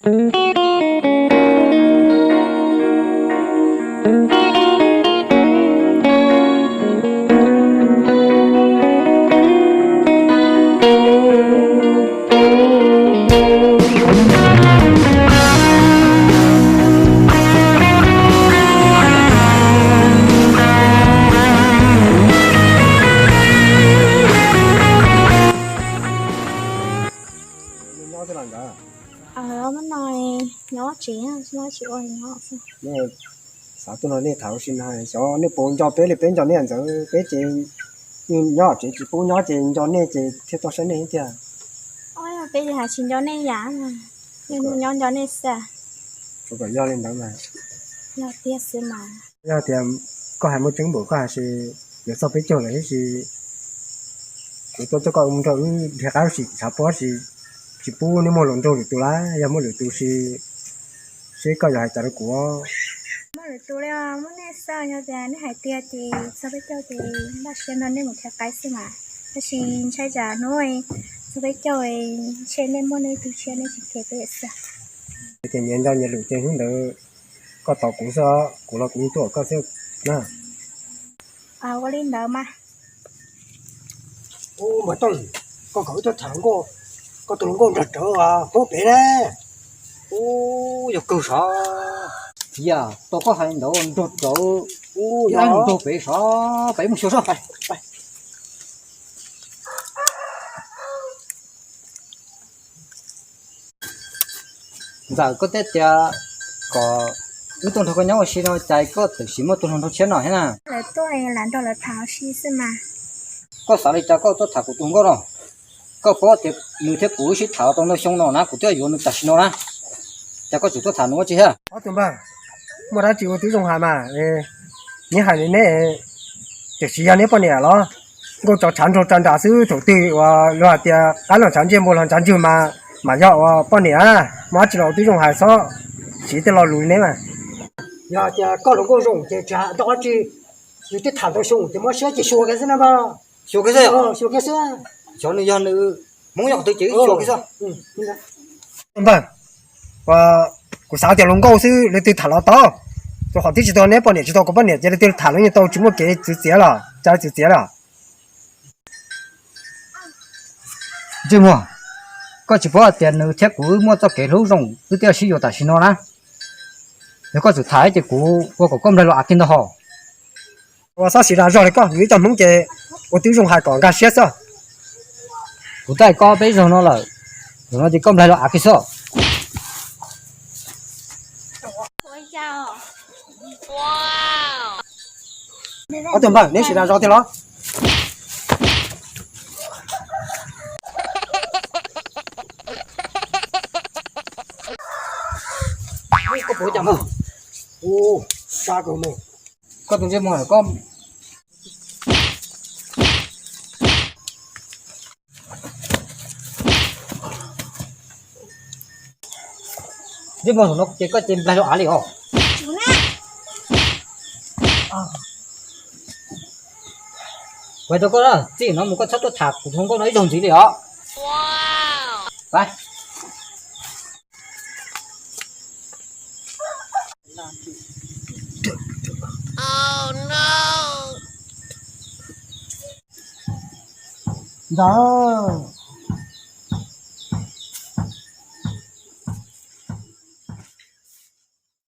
Nyob twb los nkawd. Nyob tsev, nyob tsis ua nyob xwb. Xav tuaj nrog nej tham ua si na, xyov nej puas nco peb li, peb nco nej ntxawv, peb ces nyob tsev tsis pub nyob ces nco nej ces thiaj tuaj saib nej tiag. Peb ces hais tsis nco nej yam, nyob nco nej xwb. Tsuas kom yog li ntawd mas. Yog tiag xwb mas. Yog tias koj hais muaj tseeb npaum koj hais, yuav txog peb caug lawm tab sis kuv tuaj coj koj mus nrog wb nrhiav qab sim tshav pob sis tsis pub nej muaj hluas nraug lwm tus lawm, yog muaj lwm tus sis seb koj yuav hais cas rau kuv. Muaj lwm tus li, muaj nej xwb, yog tias nej hais tiag ces txog peb caug ces npaj siab nrog nej mus nrhiav qaib xwb mas. Tab sis ntshai tsam hnub txog peb caug ntshe nej muaj nej tus tshiab nej tsis kheev peb xwb. Ces nyias nco nyias lwm ces hnub ntawd koj tos kuv xwb, kuv los kuv tuaj koj xwb na. Ua li ntawd mas. Ub, Mas Tooj, koj kom wb tuaj tham hluas nkauj, koj tus hluas nkauj nrog rawv Hmoob pem na. Ub, yog kawg sav. Yam tau koj hais ntawd, nrog rawv, ub, yog nrog pem sav, peb mus xyuas saib. Ntxawm, koj twb tias kom wb tuaj nrog koj nyob ua si no, cas koj txawm sim muaj tus hluas nraug tshiab no thiab na? Lawv tuaj lam nrog lawv tham ua si xwb mas. Koj xav li cas koj tuaj tham kuv tus nkauj no? Koj paub tias nws thiab kuv wb sib tham los tau ntau xyoo no na, kuv twb yuav nws tam sim no na, cas koj tseem tuaj tham nws ua tsi thiab? Ob tug npawg, muaj dab tsi ua tib zoo hais mas, neb hais li neb, tiam sis yog neb poj niam los? Nkauj tso tshav nraug tsa nram xwb, thaum twg uas luag hais tias qab los ntshav ntsej, npua los ntshav ntswg mas, mas yog uas poj niam. Muaj dab tsi los ua tib zoo hais, txhob siv tej lo lus li neb mas. Yog tias koj hluas nkauj zoo ces tsis hais ntau dab tsi, yus twb tham ntau xyoo ces muab siab ces xyuas kiag xwb na npawg. Xyuas kiag xwb. Xyuas kiag xwb. Xyov nws yog nws Hmoob nyob qhov twg ces xyuas kiag xwb. Npawg, kuv xav tias hluas nkauj xwb leej twg tham los tau, rau qhov twb tsis tau neb poj niam tsis tau kuv poj niam ces leej twg tham los yeej tau, tsis muaj kev txwv txiav los cas txwv txiav los. Ntsej muag, koj tsis paub hais tias nws thiab kuv wb muaj txoj kev hlub zoo wb thiaj sib yuav tam sim no na. Yog koj tseem tham ces kuv ua kom koj nplaig los av kiag ntag hos. Ua txhob siv dag zog li koj, yus ib co Hmoob ces ua tib zoo hais kom nkag siab xwb. Kuv twb hais koj peb zaug no lawm, zaum no ces koj nplaig los av kiag xwb. Ob tug npawg, neb siv dag zog tiag los? Koj puas cas mas? Ub, sab kawg mas. Koj tus ntsej muag lawm koj. Ntsej muag no ces koj ces nplaig rau av li os. Kuv hais rau koj, txij no mus koj txhob tuaj tham kuv tus hluas nkauj no ib zaug ntxiv li os. Ntawd,